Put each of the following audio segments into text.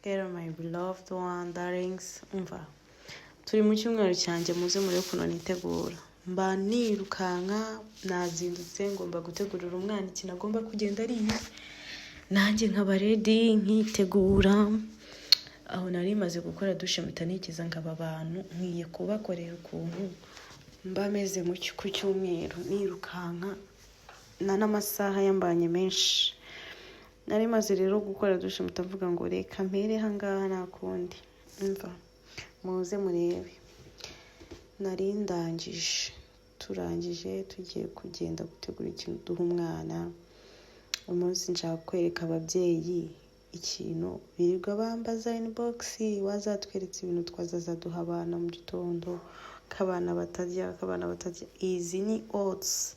Hello my beloved one, darlings. Umva, turi mu cyumweru cyanjye, muze murebe ukuntu nitegura. Mba nirukanka, nazindutse, ngomba gutegurira umwana ikintu agomba kugenda ariye, nanjye nkaba ready, nkitegura. Aho nari maze gukora douche, mpita nikiza, nkaba abantu nkwiye kubakorera ukuntu mba meze ku cyumweru, nirukanka na n'amasaha yambanye menshi. Nari maze rero gukora douche, mpita mvuga ngo reka mpere ahangaha, nta kundi. Umva, muze murebe. Nari ndangije, turangije, tugiye kugenda gutegura ikintu duha umwana. Umunsi nshaka kwereka ababyeyi ikintu birirwa bambaza inbox: wazatweretse ibintu twazaza duha abana mu gitondo, k'abana batarya, k'abana batarya. Izi ni oats.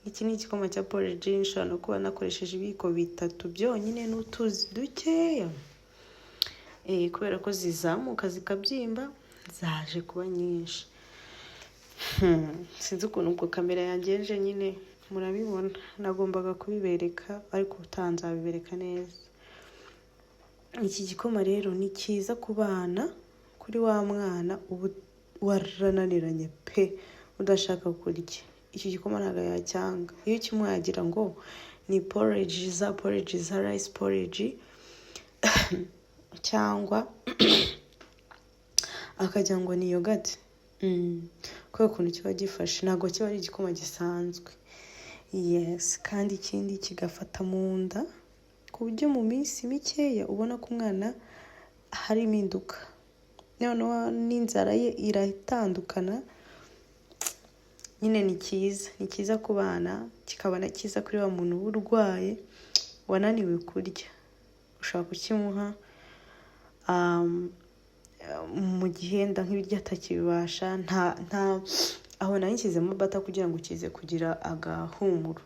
Iki ni igikoma cya porridge. Nshobora no kuba nakoresheje ibiyiko bitatu byonyine n'utuzi dukeya, kubera ko zizamuka zikabyimba, zaje kuba nyinshi. Sinzi ukuntu ubwo kamera yangenje nyine, murabibona. Nagombaga kubibereka, ariko ubutaha nzabibereka neza. Iki gikoma rero ni cyiza ku bana, kuri wa mwana uba warananiranye pe, udashaka kurya. Iki gikoma ntabwo yacyanga. Iyo ukimuhaye agira ngo ni porridge, za porridge za rice porridge, cyangwa akagira ngo ni yogurt, kubera ukuntu kiba gifashe. Ntabwo kiba ari igikoma gisanzwe. Yes, kandi ikindi kigafata mu nda, ku buryo mu minsi mikeya ubona ko umwana hari impinduka, noneho n'inzara ye iratandukana nyine. Ni cyiza, ni cyiza ku bana, kikaba na cyiza kuri wa muntu uba urwaye wananiwe kurya. Ushobora kukimuha mu gihe nda nk'ibiryo atakibasha. Nta aho nari nshyizemo butter kugira ngo kize kugira agahumuro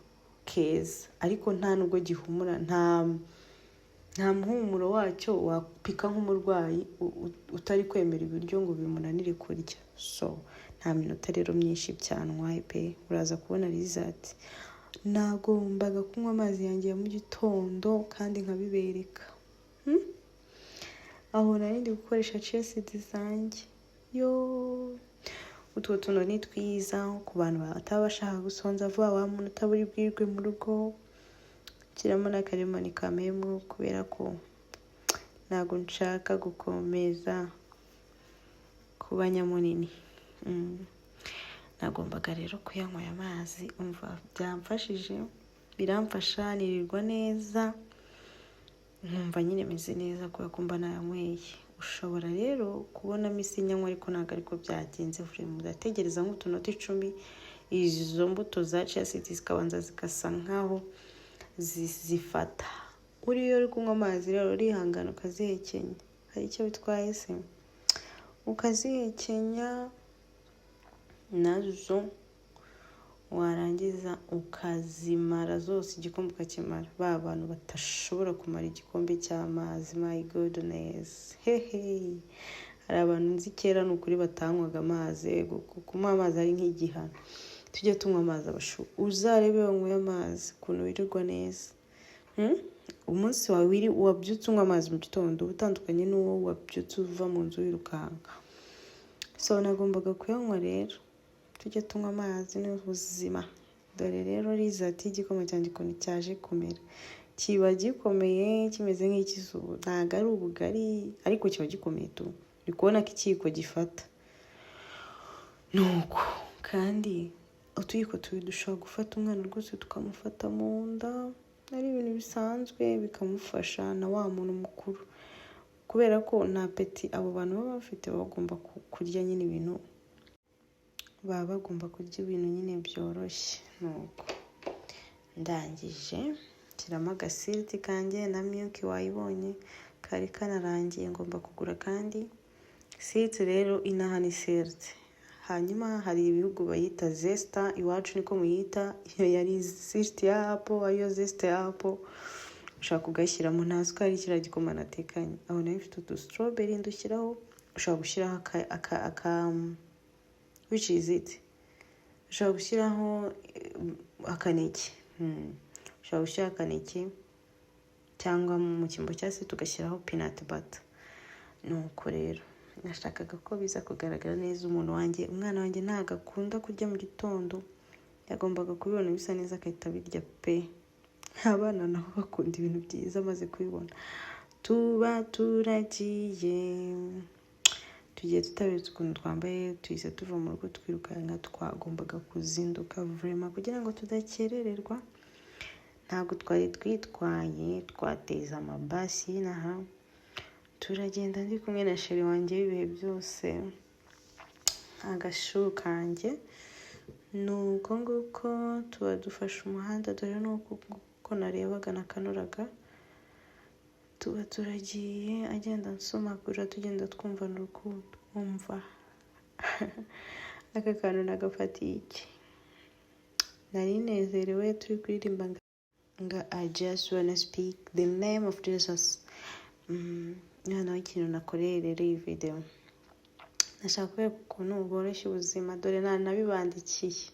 keza, ariko nta nubwo gihumura, nta muhumuro wacyo wapika nk'umurwayi utari kwemera ibiryo ngo bimunanire kurya. So nta minota rero myinshi byantwaye pe, uraza kubona result. Nagombaga kunywa amazi yanjye ya mu gitondo kandi nkabibereka. Aho nari ndi gukoresha chia seeds zanjye yo. Utwo tuntu ni twiza ku bantu bataba bashaka gusonza vuba, wa muntu utaba uri bwirwe mu rugo. Shyiramo n'akalemon kamemo, kubera ko ntabwo nshaka gukomeza kuba nyamunini. Nagombaga rero kuyanywa aya mazi. Umva, byamfashije, biramfasha, nirirwa neza, nkumva nyine meze neza kubera ko mba nayanyweye. Ushobora rero kubonamo isi nyanywa, ariko ntabwo ariko byagenze. Vraiment, udategereza nk'utunota 10, izo mbuto za chia seeds zikabanza zigasa nkaho zifata. Uriyo uri kunywa amazi rero, urihangana ukazihekenya. Hari icyo bitwaye se ukazihekenya nazo, warangiza ukazimara zose, igikombe ukakimara? Ba bantu badashobora kumara igikombe cy'amazi, my goodness, hehe! Hari abantu nzi kera, ni ukuri, batanywaga amazi. Yego, kunywa amazi ari nk'igihano. Tujye tunywa amazi abashu. Uzarebe wanyweye amazi ukuntu wirirwa neza. Umunsi wawe wabyutse unywa amazi mu gitondo uba utandukanye n'uwo wabyutse uva mu nzu wirukanka. So nagombaga kuyanywa rero. Tujye tunywa amazi, ni ubuzima. Dore rero result y'igikoma cyanjye ukuntu cyaje kumera. Kiba gikomeye, kimeze nk'ikizuba. Ntabwo ari ubugari, ariko kiba gikomeye tu. Uri kubona ko ikiyiko gifata nuko, kandi utuyiko tubiri dushobora gufata umwana rwose, tukamufata mu nda, ari ibintu bisanzwe, bikamufasha na wa muntu mukuru, kubera ko nta appétit abo bantu baba bafite. Baba bagomba kurya nyine ibintu, baba bagomba kurya ibintu nyine byoroshye. Nuko ndangije nshyiramo agasilt kanjye na milk. Wayibonye, kari kanarangiye, ngomba kugura. Kandi silt rero inaha ni silt, hanyuma hari ibihugu bayita Zesta, iwacu niko muyita. Iyo yari silt ya apple, ariyo Zesta ya apple. Ushobora kugashyiramo, nta sukari kiriya gikoma natekanye. Aho nayo mfite utu strawberry ndushyiraho. Ushobora gushyiraho aka which is it, ushobora gushyiraho akaneke, ushobora gushyiraho akaneke. Cyangwa mu cyimbo cya se tugashyiraho peanut butter. Nuko rero nashakaga ko biza kugaragara neza. Umuntu wanjye, umwana wanjye ntabwo akunda kurya mu gitondo, yagombaga kubibona bisa neza agahita abirya pe. Abana nabo bakunda ibintu byiza. Amaze kubibona tuba turagiye, tugiye tutaberetse ukuntu twambaye. Tuhise tuva mu rugo twirukanka, twagombaga kuzinduka vraiment kugira ngo tudakerererwa. Ntabwo twari twitwaye, twateze amabasi y'inaha, turagenda ndi kumwe na chéri wanjye w'ibihe byose, agashu kanjye. Ni uko nguko tuba dufashe umuhanda. Dore ni uko narebaga nakanuraga, tuba turagiye, agenda ansomagura, tugenda twumvana urukundo. Wumva aka kantu nagafatiye iki? Nari nezerewe, turi kuririmba nga "I just wanna speak the name of Jesus". Noneho ikintu nakoreye rero iyi video, nashaka kubereka ukuntu bworoshya ubuzima. Dore nanabibandikiye.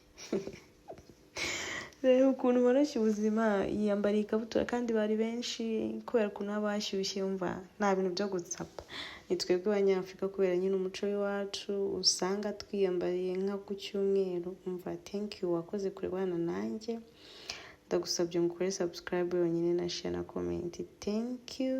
Reba ukuntu boroshya ubuzima. Yiyambariye ikabutura kandi bari benshi, kubera ukuntu haba hashyushye. Yumva nta bintu byo gutsapa. Ni twebwe Abanyafurika, kubera nyine umuco w'iwacu, usanga twiyambariye nka ku cyumweru. Umva, thank you, wakoze kurebana nanjye. Ndagusabye ngo ukore subscribe yonyine na share na comment. Thank you.